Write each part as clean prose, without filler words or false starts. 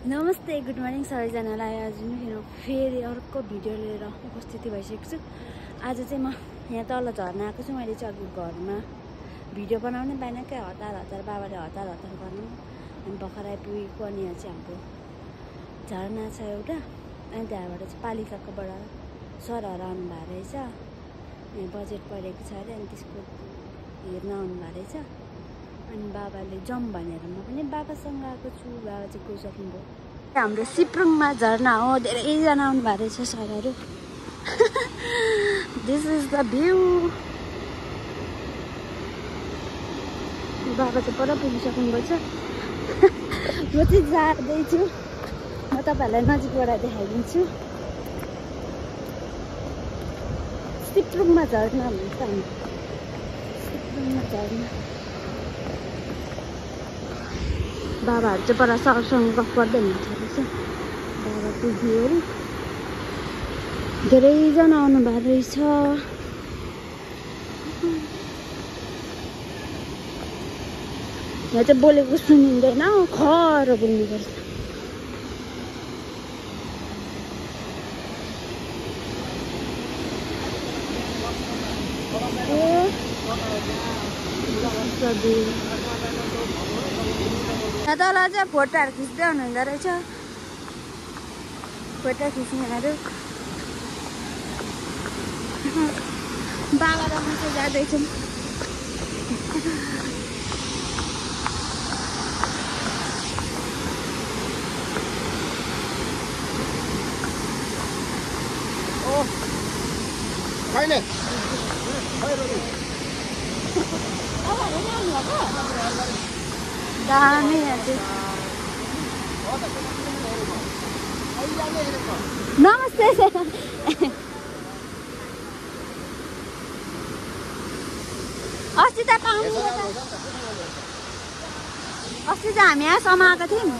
नमस्ते good morning सबैजनालाई। आज फेरि अर्को भिडियो लिएर उपस्थिति भइसकेको छु। आज चाहिँ म यहाँ तल झर्ना आएको छु। मैले चाहिँ अघि घरमा भिडियो बनाउनै पाइनँ क्या, हतार बाबाले हतार गर्नु। अनि भर्खर आइपुगेको। अनि यहाँ चाहिँ हाम्रो झर्ना छ एउटा। अनि त्यहाँबाट चाहिँ पालिकाकोबाट सरहरू आउनुभएको रहेछ। यहाँ बजेट परेको छ अरे, अनि त्यसको हेर्न आउनुभएको रहेछ। अनि बाबाले जाउँ भनेर म पनि बाबासँग आएको छु। बाबा चाहिँ गइसक्नुभयो। हाम्रो सिप्रुङमा झर्ना हो, धेरैजना आउनु भएको रहेछ सरहरू। This is the view. बाबा चाहिँ पर पुगिसक्नुभएको छ। म चाहिँ जाँदैछु। म तपाईँहरूलाई नजिकबाट देखाइदिन्छु। सिप्रुङमा झर्ना भन्छ हामी। सिप्रुङमा झर्ना। बाबाहरू चाहिँ पर सरसँग गफ गर्दै हुनुहुन्छ रहेछ। बाबा पुग्यो अरे, धेरैजना आउनु भएको रहेछ। यहाँ चाहिँ बोलेको सुनिँदैन, खर बोल्नुपर्छ। यहाँ तल चाहिँ फोटोहरू खिच्दै हुनुहुँदो रहेछ। फोटो खिच्नेहरू। बाबा र म चाहिँ जाँदैछौँ। दामी यहाँ चाहिँ। नमस्ते। अस्ति त अस्ति चाहिँ हामी यहाँसम्म आएको थियौँ।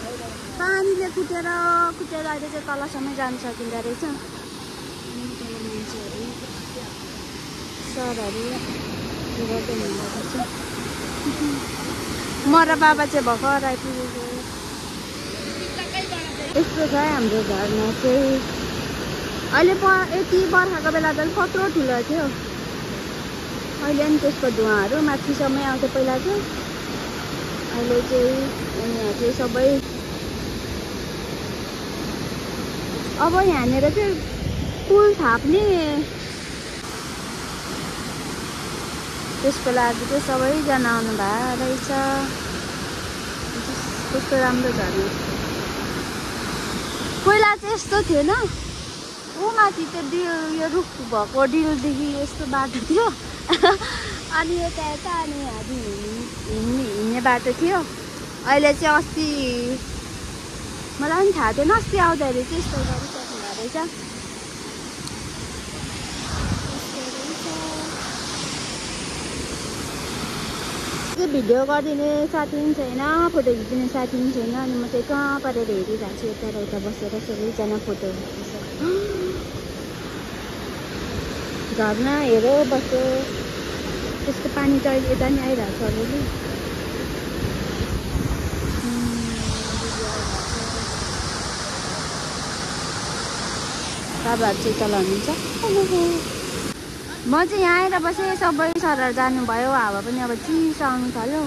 पानीले कुटेर अहिले चाहिँ तलसम्म जानु सकिँदो रहेछ। सरहरू गर्दै हुनुहुन्छ। म र बाबा चाहिँ भर्खर आइपुगेको। यस्तो छ हाम्रो घरमा चाहिँ। अहिले यति बर्खाको बेला त कत्रो ठुलो थियो। अहिले पनि त्यसको धुवाँहरू माथिसम्मै आउँथ्यो पहिला चाहिँ। अहिले चाहिँ यहाँ चाहिँ सबै अब यहाँनिर चाहिँ पुल थाप्ने, त्यसको लागि चाहिँ सबैजना आउनु भएको रहेछ। कस्तो राम्रो झर्ना। पहिला चाहिँ यस्तो थिएन। ऊ माथि त्यो डिल, यो रुख भएको डिलदेखि यस्तो बाटो थियो। अनि यता अनि हामी हिँड्ने बाटो थियो। अहिले चाहिँ अस्ति मलाई पनि थाहा थिएन, अस्ति आउँदाखेरि चाहिँ यस्तो गरिसक्नु भएको रहेछ। भिडियो गरिदिने साथी पनि छैन, फोटो खिचिदिने साथी पनि छैन। अनि म चाहिँ कहाँ परेर हेरिरहेको छु। यता र उता बसेर सबैजना फोटो खिच्छ। झर्ना हेरो बस्यो। त्यसको पानी चाहिँ यता नि आइरहेको छ अलिअलि। बाबाहरू चाहिँ तल हुनुहुन्छ। म चाहिँ यहाँ आएर बसेँ। सबै सरहरू जानुभयो। हावा पनि अब चिसो आउनु थाल्यो।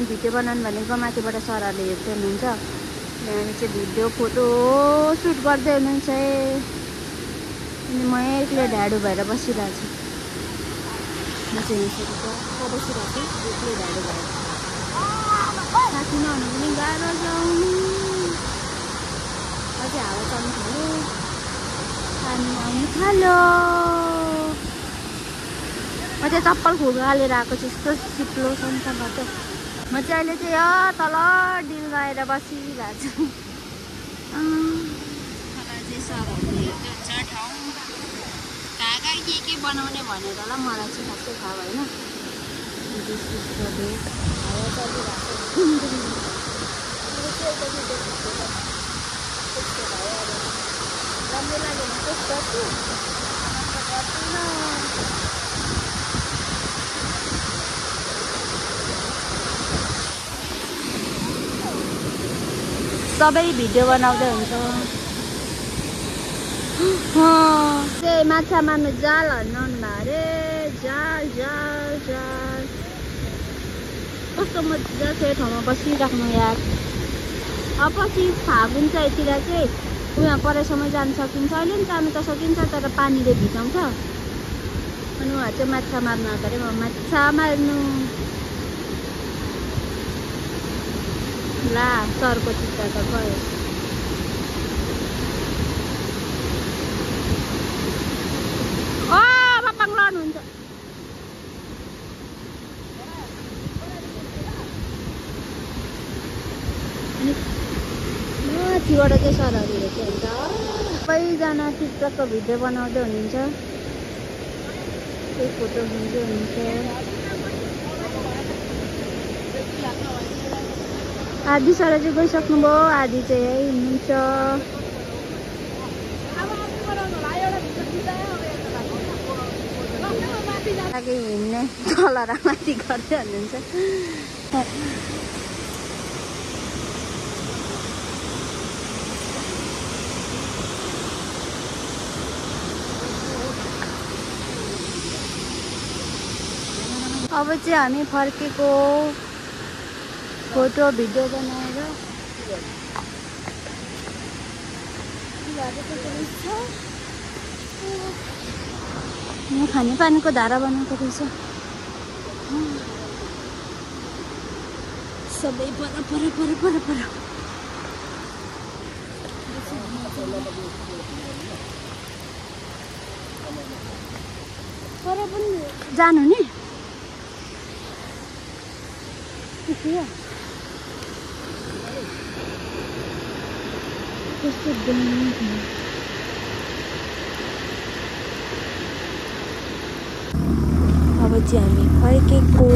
भिडियो बनाउनु भनेको माथिबाट सरहरूले हेर्दै हुनुहुन्छ। यहाँ चाहिँ भिडियो फोटो सुट गर्दै हुनुहुन्छ। अनि म एक्लै ढाडु भएर बसिरहेको छु। म चाहिँ बसिरहेको छु एक्लै ढाडु भएर। साथी नहुनु पनि गाह्रो छ। अझै हावा चल्नु थाल्यो, पानी आउनु थाल्यो। म चाहिँ चप्पल खुगालेर आएको छु। यस्तो चिप्लो सन्चबाट। म चाहिँ अहिले चाहिँ यो तल डिल गएर बसिरहेको छु। सरहरूले हेर्दै हुन्छ ठाउँ। कहाँ के बनाउने भनेर होला, मलाई चाहिँ खासै थाहा भएन। हावा चलिरहेको राम्रो लाग्यो भने पोस्ट गर्छु। सबै भिडियो बनाउँदै हुन्छ। त्यही माछा मार्नु जाल हन्नाउनु भयो अरे। जाल जाल जाल कस्तो मजाको ठाउँमा बसिराख्नु यार। अब पछि फागुन चाहिँतिर चाहिँ उहाँ परेसम्म जान सकिन्छ। अहिले पनि जानु त सकिन्छ तर पानीले भिजाउँछ। अनि उहाँहरू चाहिँ माछा मार्नु आएको अरे। माछा मार्नु ला सरको चित्त त गयो। पापाङ लड्नुहुन्छ। अनि माथिबाट चाहिँ सरहरू हेर्दै हुन्छ। सबैजना टिकटकको भिडियो बनाउँदै हुनुहुन्छ। त्यही फोटो खिच्दै हुनुहुन्छ। आदि सर चाहिँ गइसक्नुभयो। आदि चाहिँ यही हुनुहुन्छ। हिँड्ने तल र माथि गर्दै हुनुहुन्छ। अब चाहिँ हामी फर्केको फोटो भिडियो बनाएर खानेपानीको धारा बनाएको रहेछ। सबै पर पर पर पर पर पर पनि जानु नि। कस्तो अब चाहिँ हामी फर्केको।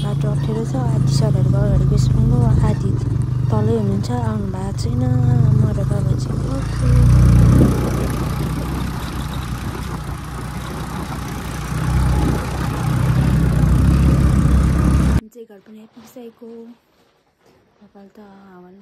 बाटो अप्ठ्यारो छ। आदि सरहरूको अगाडि गइसक्नु। आदि तलै हुनुहुन्छ। आउनु भएको छैन। म र बाबा चाहिँ घर पनि आइपुगिसकेको। कपाल त हावाले